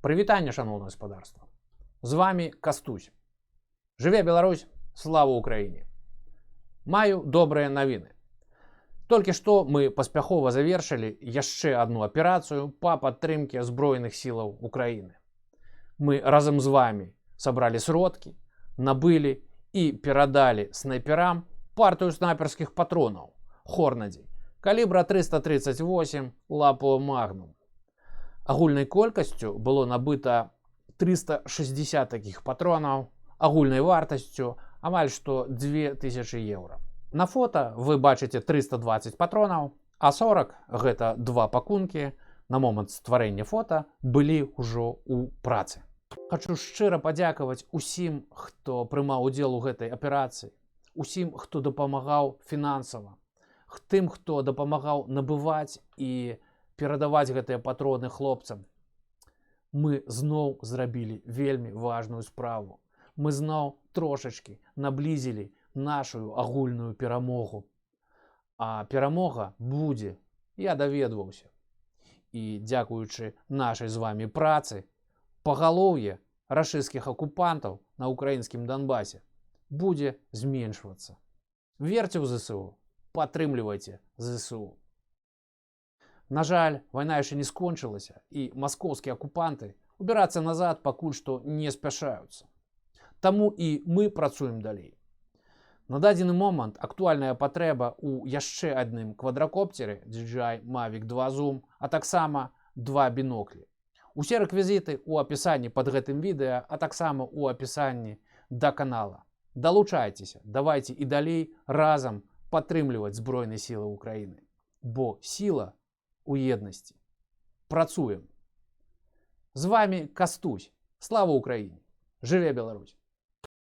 Прывітанне, шаноўнае спадарства. З вами Кастусь. Жыве Беларусь, слава Украіне. Маю добрыя навіны. Толькі што мы паспяхова завершылі яшчэ одну аперацыю па падтрымке Збройных сілаў Украіны. Мы разам з вами сабралі сродкі, набылі і перадалі снайперам партыю снайперскіх патронаў Хорнадзі калібра 338 Лапуа Магнум. Агульнай колькасцю было набыта 360 такіх патронаў агульнай вартасцю амаль што 2000 еўра. На фото вы бачыце 320 патронаў, а 40, гэта два пакункі, на момант стварэння фота былі ўжо ў працы. Хачу шчыра падзякаваць усім, хто прымаў удзел у гэтай аперацыі, усім, хто дапамагаў фінансава, тым, хто дапамагаў набываць і перадаваць гэтыя патроны хлопцам. Мы зноў зрабілі вельмі важную справу. Мы зноў трошачкі наблізілі нашу агульную перамогу. А перамога будзе, я даведваўся. І дзякуючы нашай з вами працы, пагалоўе рашысцкіх акупантаў на украінскім Донбасе будзе зменшвацца. Верце ў ЗСУ, падтрымлівайце ЗСУ. На жаль, вайна яшчэ не скончылася, і маскоўскія акупанты убірацца назад пакуль што не спяшаюцца. Таму і мы працуем далей. На дадзены момант актуальная патрэба ў яшчэ адным квадракопцеры DJI Mavic 2 Zoom, а таксама два біноклі. Усе рэквізіты ў апісанні пад гэтым відэа, а таксама ў апісанні да канала. Далучайцеся, давайте і далей разам падтрымліваць Збройныя сілы Украіны. Бо сіла у еднасці. Працуем. З вами Кастусь. Слава Україні! Жыве Беларусь!